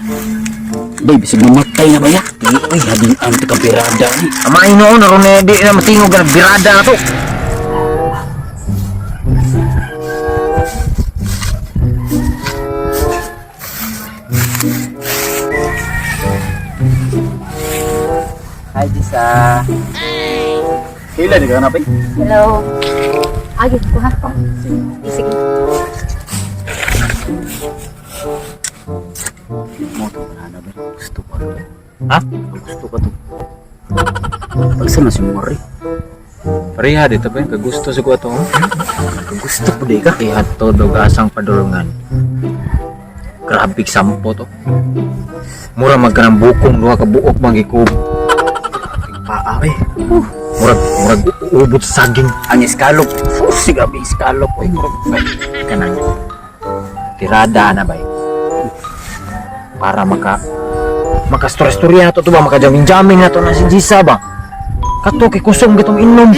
Bay, bisag mamatay na ba ya? Uy, hadin ang kabirada ni. Amay noon aron na di na matingog ka birada na to. Hi, Jisa. Kailan ka na, bay? Hello. Agi, kuha ko. Sige. Mo to na ba? Gusto pa to. Ha? Gusto ka to. Pagsa na si Mori. Pareha dito ba? Kagusto sa ko ato. Gusto po di ka. Ihat to dog asang padulungan. Grabe sampo to. Mura magkanang bukong duha ka buok magikub. Paa, eh. Murag ubot sa saging. Ang iskalop. Sus, grabe iskalop. Uy, murag. Kanang tirada na bay. Para maka storya na to to ba, maka jamming-jamming na to na si Jisa ba. Kato kay kusog gitong inom.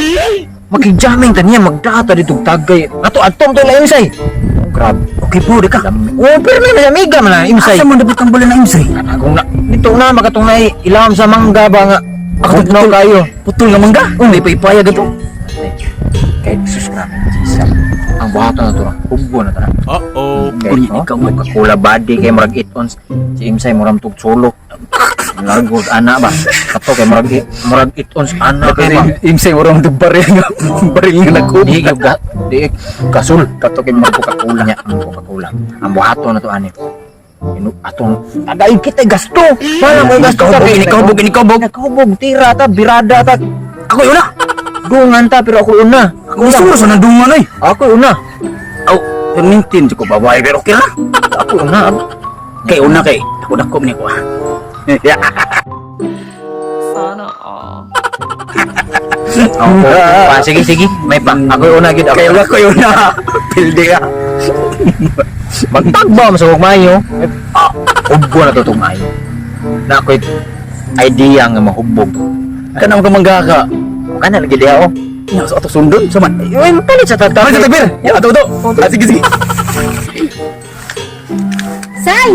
Maki-jamming ta niya magdata dito tagay. Ato atom to la imsay. Oh, grabe. Okay po, di ka. Oh, pero may amiga man na imsay. Asa man dapat ang bala na imsay? Kung na, dito na makatong na ilawom sa mangga ba nga. Ako Putol. kayo. Putol nga mangga. May paipayag ito. Kay sus, grabe Jisa. Ang buhaton na to na. Hugbo na to na. Uh-oh. Kay, Unya, oh, ikaw man. Coca-Cola body kay murag 8 ons. Si Imsay murag tug solo. Largo ana ba. Kato kay murag 8 ons ana kay ba. Imsay, orang ito baril nga. Baril nga nagkub. Di gyud ga di kasul kato kay murag Coca-Cola nya, ang Coca-Cola. Ang buhaton na to ani. Inu atong tagay kita gasto. Wala mo gasto Ikaw, sa ikaw, ikaw, ikaw. Nakahubog tira ta birada ta. Ako yun na. Dungan ta pero ako una. Ako gusto sa nandungan ay. Ako una. Aw, permintin ko babae pero okay ra. Ako una. Kay una kay ako dako ni ko. Ah. Sana all. Ako. Pa, sige sige. May pa. Ako una gid ako. Kay una ko una. Pildi ka. Magtagba mo sa huwag maayo. Ah, hubbo na to itong maayo. Na ako'y idea nga mahubog. Kanang ka mangga ka. Kana lagi diha oh. Nya sa ato sundon sa man. Uy, palit sa tata. Ay, sa tabir. Ya ato ato. Ah, sige sige. Say!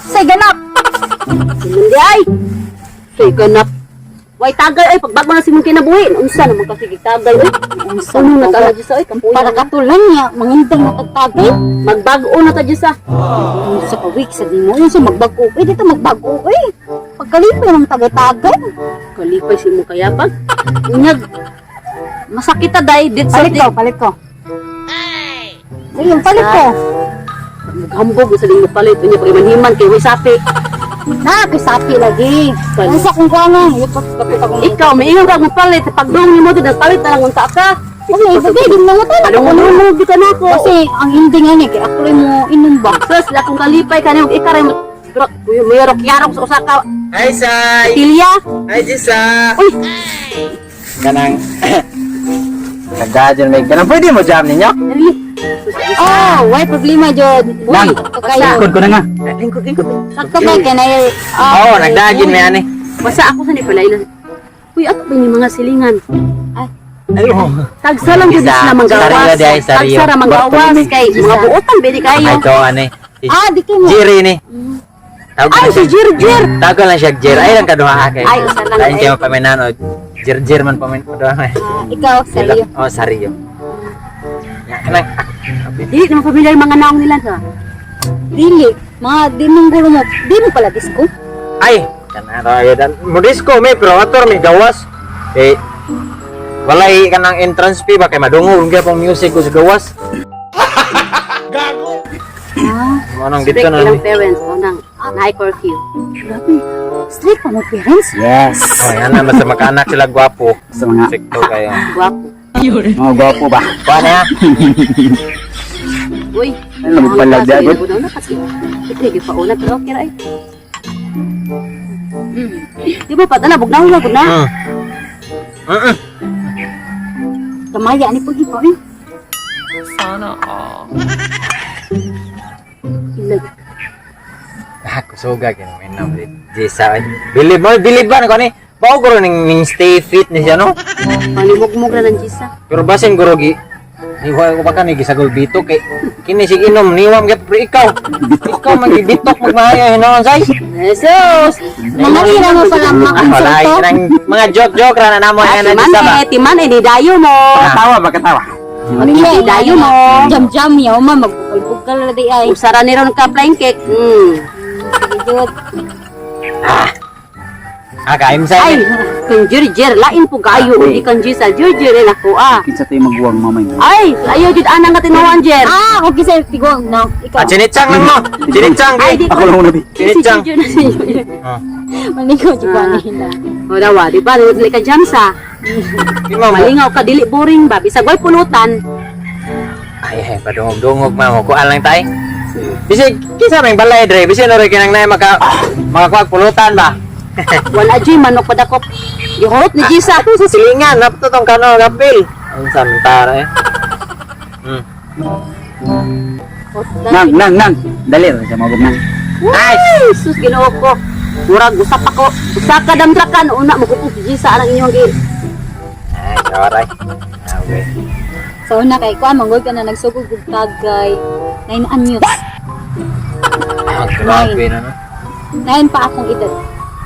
Say, ganap! Simundi ay! Say, ganap. Way tagay ay pagbago na si mong kinabuhi. Unsa naman kasi tagay ay. Unsa na ta na ay kampuya. Para katulang niya, mangindang na tagtagay. Magbago na ta sa. Unsa ka week sa di mo, unsa magbago. Eh, dito magbago eh. Pagkalipay ng tagay-tagay. Kalipay si mong kayapag. Unyag masakit ta day dit sa Palit ko, palit ko. Ayun, palit ko. Maghambog sa ding palit unya pag imanhiman kay way sapi. Na, kay sapi lagi. Palit. Unsa kung kuano, yupot kapit akong. Ikaw may ingon ka palit pagdong nimo dud nagpalit na lang unta ka. Kasi ibigay din mo tayo. Ano mo di ka nako. Kasi ang hindi nga ni kay ako rin mo inom ba. Sus, akong kalipay kanimo ikaw rin mayarok yarok sa usa ka Hi, Sai! tilya. Hi, Jisa! Uy, Kanang... Kagajon may kanang pwede mo jam ninyo? dali. Oh, way problema jud. Uy, Kakayo. Lingkod ko na nga. Lingkod, lingkod. Sakto kay kanay. Oo, oh, nagdagin may ani. Basta ako sa ni pala ila. Uy, ato ba ni mga silingan? Ay, oh. Tagsa lang jud Isa. sila manggawas. Sariyo di ay, sariyo. Tagsa ra manggawas kay mga buotan bili kayo. Ay, to ani. Si Ah, di kay mo. Jerry ni. Tawag Ay, na si siya. Jir Jir. Tawag lang siya Jer. Ay lang kaduha kay. Ay, usa lang, Ay, ay. kayo paminan o. Jer Jer man pamin paduha. Ah, ikaw, sariyo. Oh, sariyo. Ya, kanang Di naman pamilyar mga naong nila sa. Dili, mga di mong gulo mo. Di mo pala disco. Ay, kanang ay dan mo disco may pero ator may gawas. Eh walay kanang entrance fee ba kay madungog gyud pong music ko sa gawas. Gago! Ah, Mo nang dito Strict na ilang ni. parents mo nang naay curfew. grabe. Straight pa mo parents. Yes. Oh, yan na basta makaanak sila gwapo. Sa mga Stricto kayo. Gwapo. mga gwapo ba? Kuha na ha. Uy, Ano, magpalag ang dyan, kaso, una kasi. Ito yung pauna pero okay ra ay. Di ba pa na bugnaw na gud na. Kamaya ni pag ipo eh. Sana all. Ilag. Ah, kusuga kini may nam di. Jisa. Bilib mo, bilib ba na ni? Bao guro ning stay fit ni siya no. Panimugmug na ng Jisa. Pero basin guro gi niwa ko pa kani gisagol bito kay kini sig inom niwam gyud Siyempre ikaw. Ikaw magibitok magmahayo hinuon say. Jesus. Mga ira mo pala Wala makonsulto. nang mga joke-joke ra na namo Ah, nga na timan sa ba. eh, timan eh, di dayo mo. Katawa ba katawa? Di dayo mo. Jam-jam yaw ma magbukal-bukal na di ay. Usara ni ron ka flying cake. Sige jud. Ah, kaim Ay, say. kang Jerjer, lain po kayo, hindi kang Jisa. Jerjer, eh, nako ah. Kinsa tayo magwang mamay mo. Ay, ayaw jud anang nga tinuan, Jer. Ah, okay sa tigo no. Ikaw. Ah, chinitsang lang mo. Chinitsang. Ay, di Ako lang una bi. Si Chinitsang. Jerjer na si Jerjer. Maligo jud Ah. ni na. O dawa, di ba? Dili ka jamsa. Di mo. Malingaw ka, dili boring ba? Bisag way pulutan. Ay, ay, padungog-dungog ma mo. Kuan lang tay. Bisig, kinsa may balay dre? Bisig na rin kinang nay maka makakuag pulutan ba? Wala jud manok padakop. Gihurot ni Jisa. Sa silingan, napto tong kano gapil. Ang samtara eh. Nang, nang, nang. Dali ra sa mabog nang. Ay, sus Ginoo ko. Murag usap ako. Usa ka damtrakan una magupog si Jisa ang inyong gi. Ay, oray. Ah, okay. Sa una kay kuan manggol ka na nagsugod og tagay. 9 anyos. Ah, grabe na no. 9 pa akong edad.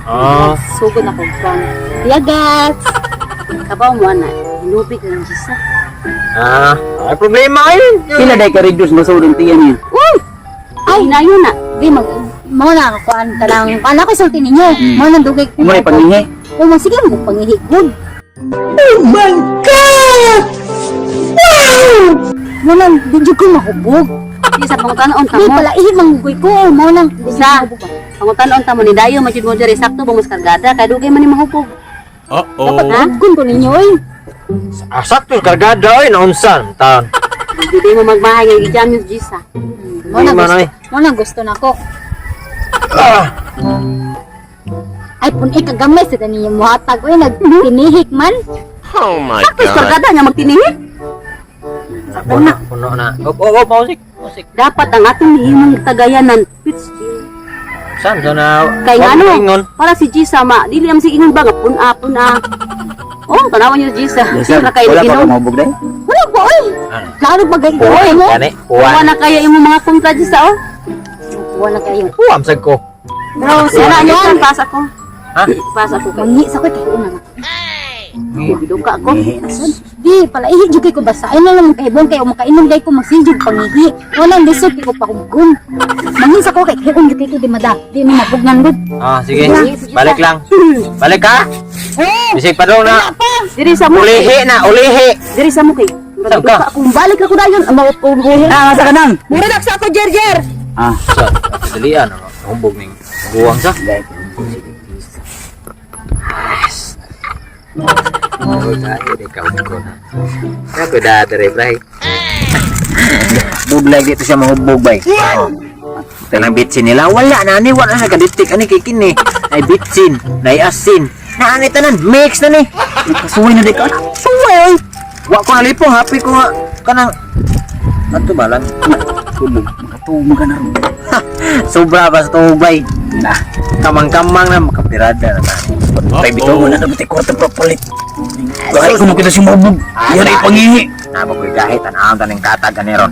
Oh. Sugod ako kuan. Yagats. Kabaw mo ana. Hinubig ang Jisa. Ah, ay problema ayun. Pila day ka reduce masudong tiyan niya. Uy! Ay, nayo na. Di mag mo na kuan ka lang. Kuan ako sulti ninyo. Mo nang dugay. Imo na pangihi. O man sige mo pangihi gud. Oh my God! Wow! Mo nang di jud ko mahubog. Jisa pangutanon ta Di mo. pala ihi manggugoy ko. Mo nang di jud ko Sa. mahubog ba. Pangutanon ta mo ni dayo man jud mo diri sakto ba mo sa kargada kay dugay man ni mahubog. Dapat Ha? hubgon ko ninyo oy. Ah, sakto kargada oy naunsan taon. Hindi mo magmahay nga gijam yung Jisa. Mo nang Di man, gusto. oy. Mo nang gusto nako. Ah, Ay pun ikagamay sa tanin yung muhatag oy nagtinihik man. Oh my Sakto sa kargada nga magtinihik. puno, puno na. Op, op, op, musik, musik. Dapat ang atong himong tagayanan Fitz Saan sa na? Kay Wag ngano? ingon. Para si Jisa ma, dili naman si ingon ba nga puna puna. Oh, tanawan niyo si Jisa. Yes, sir. Sira kay Wala pa ka Ginoo. mahubog day. Wala ba oy? Ano? Lalo bagay ko Puwan, mo. gani, Wala puwan. na kaya imong mga kontra Jisa oh. Wala kayo. Puwan sad ko. Pero sira niyo kan pas ako. Ha? Pas ako kay. Mangi sa ko kay una na. Duka ko. Ngihi na sad. Di pala ihi jud kay ko basta ay na lang kahibong kay makainom day ko magsiljud pangihi. Wala lisod kay ko pahubgon. Mangi sa ko kay kaon jud kay ko di mada. Di ni mabugnan gud. Ah, sige. Balik lang. Balik ka. Eh, Bisig pa daw na. Diri sa mo. Ulihi na, ulihi. Diri sa mo kay. Saan ka? Duka ako balik ako dayon ang mawat ko. Ah, asa ka nang? Mura na sa ako Jerjer. Ah, Sa, dalian ano, humbog ning guwang sa. dai. Oh, dahil ikaw ko na. Ako da dere bray. Bublay dito siya mahubog bay. Talang bitsin nila wala na ani wala na kaditik ani kay kini. Ay bitsin, nay asin. Na ani tanan mix na ni. Kasuway na day ka. Suway oy. Wa ko nalipong happy ko nga kanang ato ba lang. Tubog, makatubog ka na ron. Sobra ba sa tuhog bay. Na. Kamang-kamang na makapirada na tani. Tay bitaw mo na dapat kwarta pa palit. Gahi ko kita si mahubog. Yan ay pangihi. Napa ko'y gahi tanawon taning katag ani ron.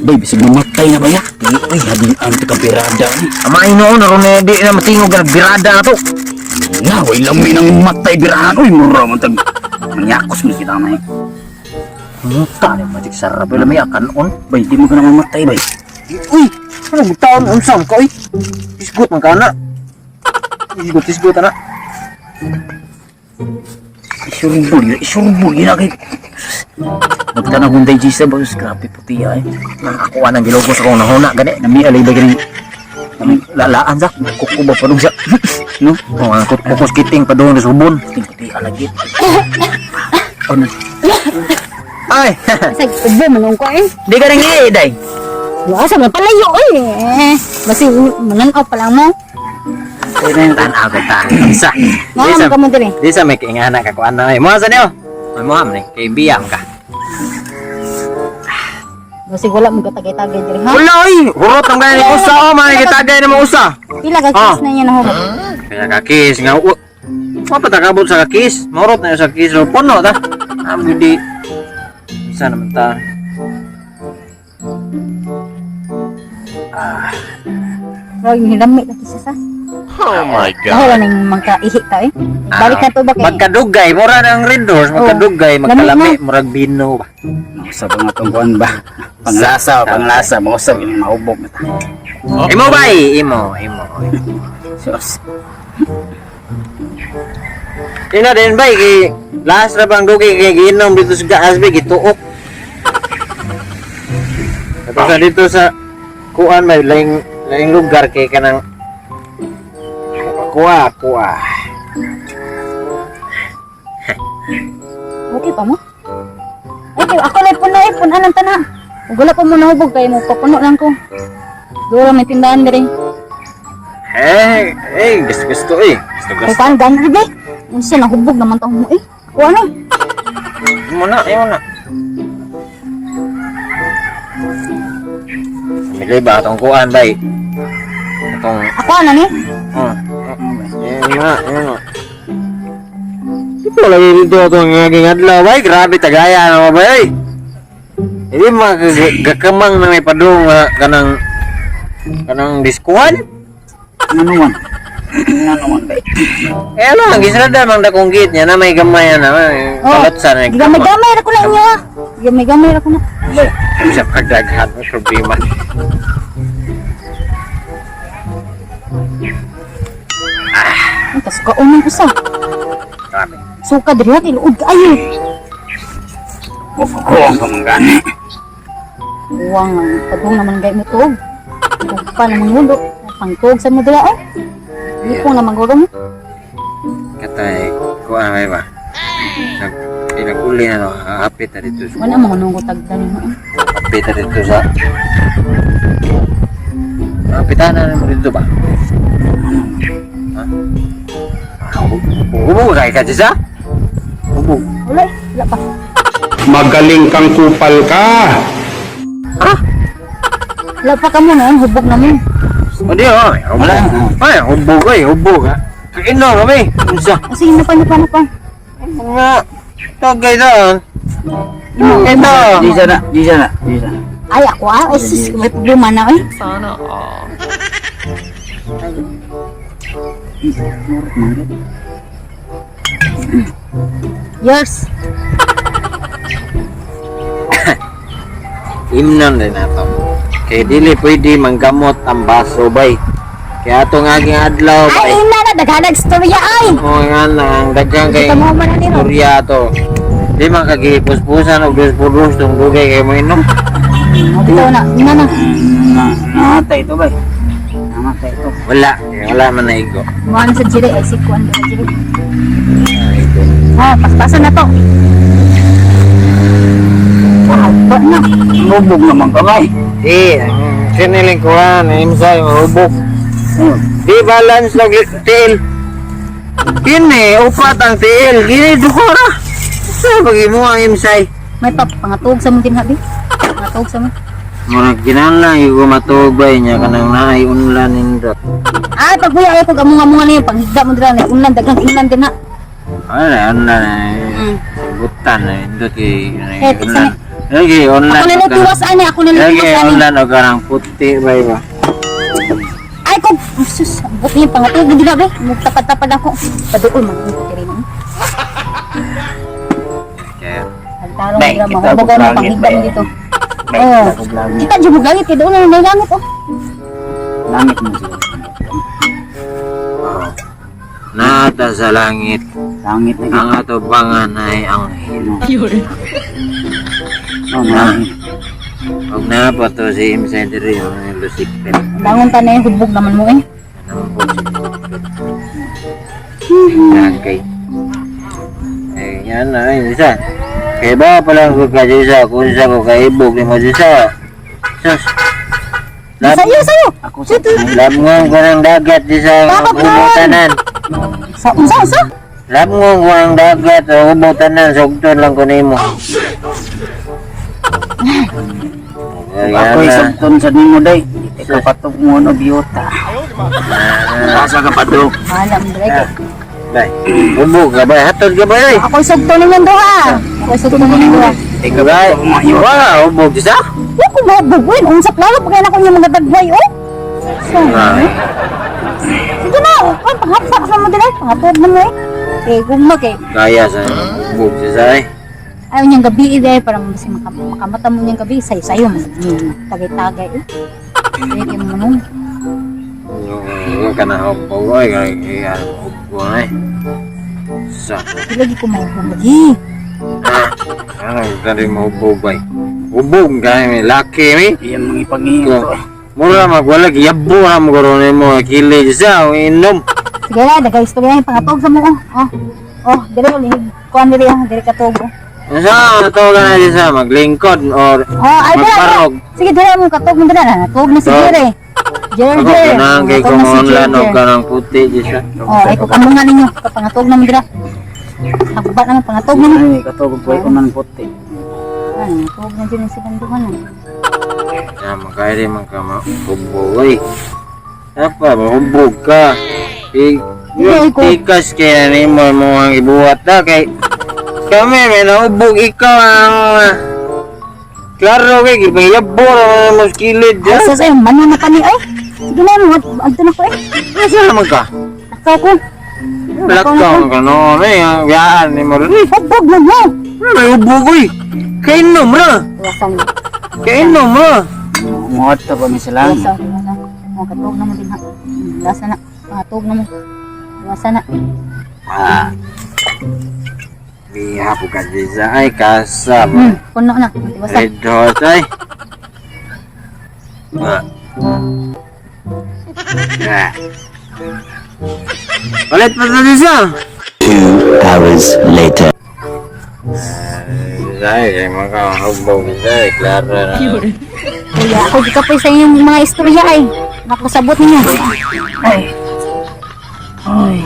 Bay, bisag mamatay na ba ya? Uy, hadian ti kapirada ni. Amay noon ron eh, di na matingog nga nagbirada na to. Nga, way lami ng matay birahan. Uy, mura man tag. Manyakos mo kita na eh. Muta ni magic sarap lami akan on. Bay, di mo ka na mamatay, bay. Uy, ano butaon unsam ka uy? Isgot man ka na. Isgot isgot ana. Isurbol, isurbol, yun kay. Magtanong kung day Gisa ba, grabe puti ay. Ako anang gilugos akong nahuna gani. Nami alay ba gani? Nami lalaan sa. Kuko ba padung sa? No? Oh, ang kukos kiting padung sa subon. Puting puti alagit. Ano? Ay, sa ubo man ko eh. di ka nang day. Wa sa man palayo oy. Eh, basi mananaw pa lang mo. Tan-aw ko ta. Isa. Mga Di ka mo diri. Di sa may kaingana ka kuan na. Mo sa niyo. May mo ni kay biyam ka. Basi wala mo katagay-tagay diri ha. Wala oy, hurot ang gani usa oh, mga gitagay na mo usa. Pila ka Ah. kiss na niya nahubog. Kaya kakis nga wa wa pa takabot sa kakis. Maurot na yun sa kakis ro puno ta. Amo di isa naman ta. Pero yung hilamit na siya sa. Oh my Dahil wala nang magkaihi ta eh. Balik na to ba kay? Magkadugay, mura na ang Red Horse, magkadugay, Lamig magkalami, murag bino ba. Mausap ang atong kuan ba? Panglasa, panglasa, mausap ini mahubog na ta. Imo ba? Imo, imo. Sus. Ina din bay kay last ra bang dugay kay giinom dito sa gaas bay gituok. Tapos na dito sa kuan may laing laing lugar kay kanang kuha kuha. Okay pa mo? Ay, kay ako na puno eh, punan ang tanan. Ug wala pa mo nahubog kay mo papuno lang ko. Dura may tindahan diri. Eh, eh gusto gusto eh. Gusto Kay gusto. kan gan rin eh. Unsa nahubog naman ta mo eh. Ako ano? Imo na, imo na. Mili ba atong kuan bay? Atong Ako ano ni? Oh. Imo na, imo na. Ito lagi dito atong ngaging adlaw bay, grabe tagaya na ba bay. Hindi mga gakamang na may padung nga kanang kanang diskuan. Ano man? Ano man ba? Eh ano, ang gisrada mang dakong gate niya na may gamay na Oh, kalot sa na Gamay-gamay ra ko na inyo ah. Gamay-gamay ra ko na. Sa pagdaghan may problema. Ang kasukaon man usa. Grabe. Suka diri ha kay luod kaayo. Kuwang pa man gani. Uwang ang padung naman gay mo tuog. Tuog pa naman mundo. Pangtuog sa mo dira eh. Lipong naman guro mo. Katay kuan may ba? Nag pinaguli na no, hapit na dito sa Wala mo nung tagdan mo. Eh. hapit na dito sa Hapitan na mo dito ba? Ha? Hubo kay ka sa? Hubo. Wala eh. Wala pa. Magaling kang kupal ka. Wala pa kamo noon, hubog namin. O di oh, wala. Ay, hubo kay, hubo ka. Kaino kami. Unsa? O sige, napa, napa, napa. Mga tagay daan. Ito. Di sana, di sana, di sana. Ay, ako ah. Ay, sus, may problema na eh. Sana all. Yours. Imnon din ato. Kay dili pwede manggamot ang baso bay. Kaya atong aging adlaw Ay, bay. ina na, daghanag storya ay. O nga na ang daghang kay Kita mo man na nila. istorya ato. Di man kagipuspusan og dus tong dugay kay mo inom. Ito na, ina na. Na, namatay ito ba? Namatay ito. Wala, wala man na igo. Mga na sa jiri, ay si Kuan sa jiri. Igo. Ah, paspasan na to. Wow, ba na? Lubog naman ka ba? Di, kiniling kuan, imsay mahubog. Di balance lang tiil. Kini upat ang tiil, kini duha ra. Sa pag imo ang imsay. May pa, pangatog sa mong dinhabi. Pangatog sa mong. Murag kinahanglan gyud ko matuog bay niya kanang naay unlan nindot. Ay, pagbuya ay pag amunga-amunga na yun, panghigda mo dira na unlan, daghang inlan din na. Ay, unlan eh. Butan eh, nindot kay Eh, unlan. Lagi unlan. Ako na lang tiwas ani, ako na lang Lagi tiwas ani. unlan og kanang puti bay ba. Ay, kung, sus, buti yung pangatog, hindi na ba? Magtapad-tapad ako. Paduol, mag-ikot rin. Kaya Ang tarong Bay, nila, kita mahubog ko mo, langit, panghigda bay. mo dito. Bay, Oh. kita ko langit. Kita dyan mo langit, kaya doon na lang langit, oh. Langit mo siguro. nata sa langit Langit na ang atubangan ay anghel. Oh, langit. Og naa pa to si Imsay diri ang Lucifer. Bangon ta na yung hubog naman mo, eh. Okay. Eh, yan na, ay, isa. Kaya ba pala ko ka isa, kung isa ko kaibog ni mo isa. Sus. Lab, Sa'yo, sa'yo! Ako sa labngong ko ng dagat di sa Papa, ubutanan. Sa, unsa, unsa? Labngong ko ng dagat sa ubutanan, sugton lang ko nimo. Ayan Ako na. isabton sa nimo day. Ikaw patog mo no biyota. Asa ka padong? Bahala mo, direk. Bay, ubog ka ba? Hatod ka ba? Ay? Ako isugto ninyong duha. Ako isugto ninyong duha. Ikaw Bay, patog mo wala, ubog isa? Wa ko Mahubog uy, unsa klaro pa kay nako inyong mga dagway oh. Ah. Sige na, oh, panghapsak sa mo dili, pangatog na mo eh. Eh, gugma kay Kaya sa hubog siya sa eh. ayaw niyang gabi eh, para mas makamata mo niyang gabi, sayo-sayo mas tagay-tagay eh. Kaya kay mo nung. Yung ka na hubog oy, kaya hubog eh. Sa Di lagi ko mahubog lagi. ah, ano tadi mahubog bay. Hubog kay may laki mi. Iyan mga ipangiyo Ko. Mura magwala giyabo ra mo karon nimo kili siya ang inom. Sige na, dagay istorya yung pangatog sa mo. Oh, oh, oh dili lihig. Kuan dili ah, dili katog. Oh, Unsa ato ka na siya maglingkod or oh ay dili. magparog. Sige, dili mo katog mo dili na. Natog na si So, Jere. Jere, Ako Jere. kanang kay Natog na si kumonlan og Jere. kanang puti siya. Oh, ay ko kamo nga ninyo. Pangatog na mo dira. Ako ba naman pangatog na mo? Ay, katog po ko ng puti. Ay, natog na dyan si Banduhan. Ya makaya man ka mahubog oy. Apa mahubog ka? I Hindi, ko- tikas kay nimo mo ang ibuhat na kay kami may nahubog ikaw ang klaro kay gipayabo ra man mo sa kilid Ay, ya. sus, ay, mano na kami, ay. Sige na, mga, agto na ko, eh. Asa naman ka? Lakaw ko. Lakaw ka noon eh, ang biyaan ni mo rin. Hubog na mo. May hubog oy. Kainom ra. Iwasan mo. Kainom ra. Muhat ta pa mi sila. Iwasan, iwasan. Oh, katog na mo din, ha. Lasa na. Pangatog na mo. Iwasan na. Ah. Biha po ka disa ay kasam. Puno na. Iwasan. Red hot ay. Ah. Ah. Palit pa sa disa. 2 hours later. Ay, kay mga hubog disa ay klaro na. Kuya, ako gikapoy sa inyong mga istorya, ay. Nakusabot ninyo. Ay. Ay.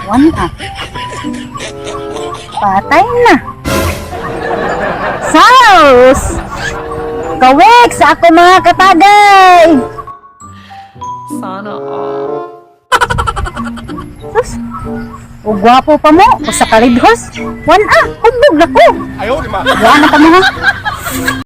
One, ah. Patay na. Saus! Kawek sa ako mga katagay! Sana all. Sus! O gwapo pa mo, o sa kalidhos. One ah, hubog na ko. Ayaw, di ma. Wala na pa mo ha.